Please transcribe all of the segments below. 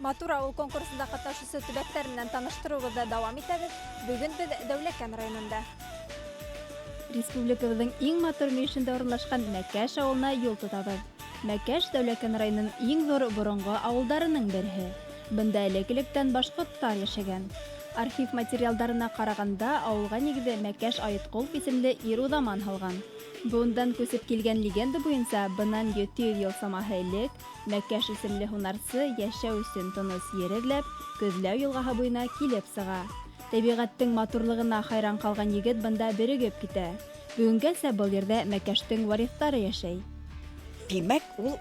Матур авыл конкурсында катнашучы төбәкләр белән таныштыруыбызны дәвам итәбез. Бүген без Дәүләкән районында. Республикабызның иң матур мөешендә урынлашкан Мәкәш авылына юл тотабыз. Мәкәш, Дәүләкән районының иң зур борынгы авылдарының берһе. Бында элек-электән башкортлар яшәгән. Архив материалдарына караганда, авылга нигезе Мәкәш Аетколов исемле ир узаман һалган. Буындан күчеп килгән легенда буенча, быннан 700 ел самаһы элек, Мәкәш исемле һунарчы яшәү өчен тыныч ер эзләп, Көзләү елгаһы буена килеп чыга. Тәбигатьтең матурлыгына хайран калган егет бында берегеп китә. Бүгенгәчә был ердә Мәкәштең варислары яшәй. Димәк, ул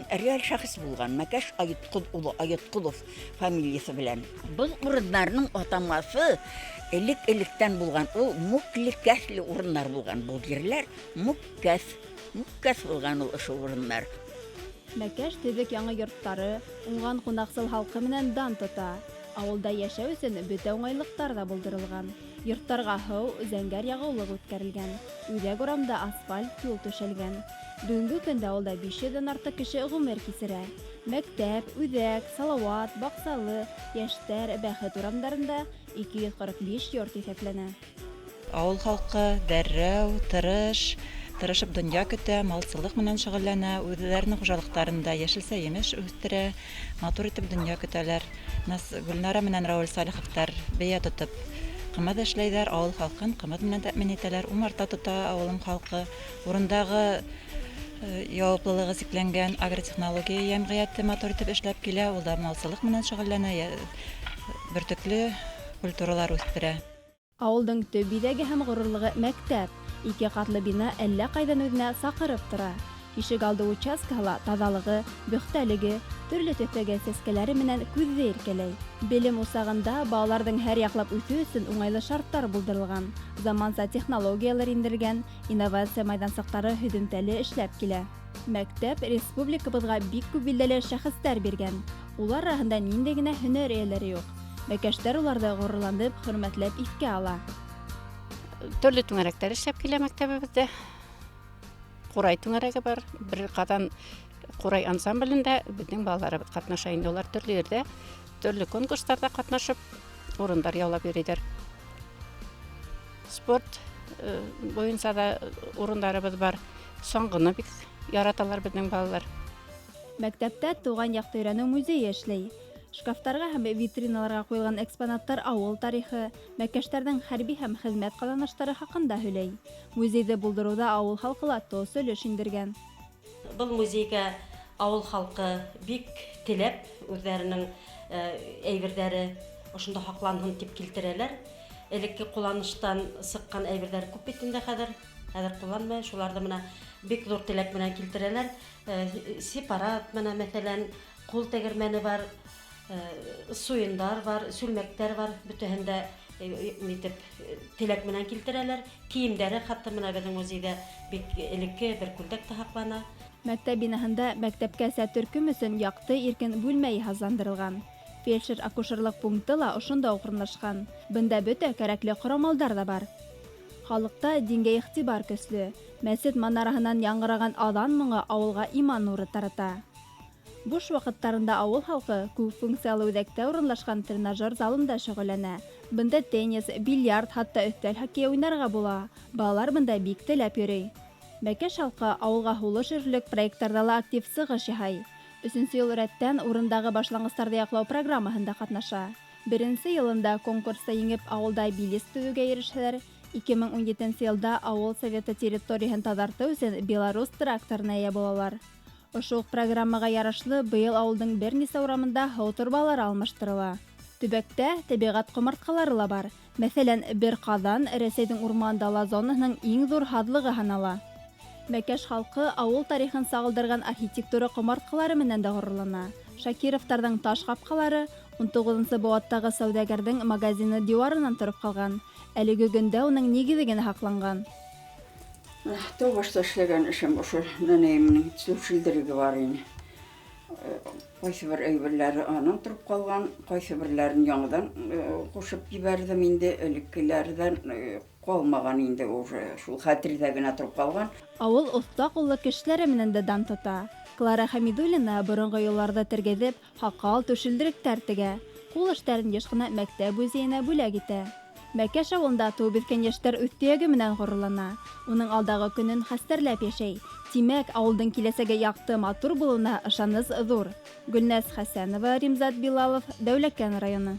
реаль шәхес булган, Мәкәш Аеткол улы Аетколов фамилиясе белән. Был урыннарның атамасы элек-электән булган, ул Муклекәсле урыннар булган. Бу җирләр Муккәс, Муккәс булган ул ошо урыннар. Мәкәш төзек яңа йортлары, уңган кунакчыл халкы менән дан тота. Авылда яшәү өчен бөтә уңайлыктар да булдырылган. Йортларга һыу, зәңгәр ягулык үткәрелгән. Үзәк урамда асфальт юл түшәлгән. Бүгенге көндә авылда 500 дән артык кеше гомер кичерә. Мәктәп, Үзәк, Салават, Баксалы, Яшьтәр, Бәхет урамнарында 245 йорт исәпләнә. Авыл халкы дәррәү, тырыш, тырышып дөнья көтә, малчылык менән шөгыльләнә, үзләренең хуҗалыкларында яшелчә-җимеш үстерә, матур итеп дөнья көтәләр. Гөлнара менән Равил Салиховтар бия тотып кымыз эшләйләр, авыл халкын кымыз менән тәэмин итәләр. Умарта тота авылым халкы. Урындагы җаваплылыгы чикләнгән агротехнология җәмгыяте матур итеп эшләп килә, ул да малчылык менән шөгыльләнә, бөртекле культуралар үстерә. Авылдың төп бизәге һәм горурлыгы мәктәп. Ике катлы бина әллә кайдан үзенә сакырып тора. Ишек алды участкаһы ла тазалыгы, бөхтәлеге, төрле төстәге сәскәләре менән күзне иркәләй. Белем усагында балаларның һәр яклап үсү өчен уңайлы шартлар булдырылган, заманча технологияләр индерелгән, инновация майдансыктары һөземтәле эшләп килә. Мәктәп республикабызга бик күп билдәле шәхесләр биргән. Улар араһында нинди генә һөнәр ияләре юк. Мәкәштәр уларны горурланып, хөрмәтләп искә ала. Төрле түңәрәкләр эшләп килә мәктәбебездә. Курай түңәрәге бар. Бер Казан курай ансамблендә безнең балаларыбыз катнаша инде. Алар төрле йирдә, төрле конкурсларда катнашып, урыннар яулап йөриләр. Спорт буенча да урыннарыбыз бар. Чаңгыны бик яраталар безнең балалар. Мәктәптә туган якты өйрәнү музее эшли. Шкафтарга һәм витриналарга куелган экспонаттар авыл тарихы, мәкәштәрнең хәрби һәм хезмәт казанышлары хакында һөйләй. Музейны булдыруда авыл халкы ла тос өлеш индергән. Был музейга авыл халкы бик теләп үзләренең әйберҙәре ошонда һаҡланһын тип килтерәләр. Элекке ҡулланыштан сыҡҡан әйберҙәр күп бит инде хәҙер, хәҙер ҡулланмай, шуларҙы мына бик ҙур теләк менән килтерәләр. Сепарат мына мәҫәлән, ҡул тегермәне бар, суйындар бар, сүлмәктәр бар, бөтәһен дә нитеп теләк менән килтерәләр. Кейемдәре хатта мына беҙҙең музейҙа бик элекке бер күлдәк тә һаҡлана. Мәктәп бинаһында мәктәпкәсә төркөм өсөн яҡты иркен бүлмә йыһазландырылған. Фельдшер-акушерлык пункты ла ошонда уҡ урынлашҡан. Бында бөтә кәрәкле ҡорамалдар ҙа бар. Халыҡта дингә иғтибар көслө. Мәсет манараһынан яңғыраған аҙан моңо ауылға иман нуры тарата. Буш ваҡыттарында ауыл халҡы күп функциялы үҙәктә урынлашҡан тренажер залында шөғөлләнә. Бында теннис, бильярд, хатта өҫтәл хоккейы уйнарға була. Балалар бында бик теләп йөрөй. Мәкәш халҡы ауылға һулыш өрөрлөк проекттарҙа ла актив сығыш яһай. Өсөнсө йыл рәттән урындағы башланғыстарҙы яҡлау программаһында ҡатнаша. Беренсе йылында конкурста еңеп ауылда билис төҙөүгә ирешһәләр, 2017 йылда ауыл советы территорияһын таҙартыу өсөн Беларусь тракторына эйә булалар. Ошо уҡ программаға ярашлы быйыл ауылдың бер нисә урамында һыу торбалары алмаштырыла. Төбәктә тәбиғәт ҡомартҡылары ла бар. Мәҫәлән, бер ҡаҙан Рәсәйҙең урман дала зонаһының иң ҙур һаҙлығы һанала. Мәкәш халҡы ауыл тарихын сағылдырған архитектура ҡомартҡылары менән дә ғорурлана. Шакировтарҙың таш ҡапҡалары 19-нсы быуаттағы сауҙагәрҙең магазины диуарынан тороп ҡалған. Әлеге көндә уның нигеҙе генә һаҡланған. Тәү башта эшләгән эшем ошо нәнәйемдең түшелдереге бар ине. Ҡайһы бер әйберләре анан тороп ҡалған, ҡайһы берләрен яңыдан ҡушып ебәрҙем инде, элеккеләрҙән Ҡалмаған инде уже, шул хәтерҙә генә тороп ҡалған. Ауыл оҫта ҡуллы кешеләре менән дә дан тота. Клара Хәмидуллина боронғо йолаларҙы тергеҙеп, һаҡал, түшелдеректәр тегә. Ҡул эштәрен йыш ҡына мәктәп музейына бүләк итә. Мәкәш ауылында тыуып үҫкән йәштәр үҙ төйәге менән ғорурлана, уның алдағы көнөн хәстәрләп йәшәй. Тимәк, ауылдың киләсәге яҡты, матур булыуына ышаныс ҙур. Гөлназ Хәсәнова, Римзат Билалов, Дәүләкән районы.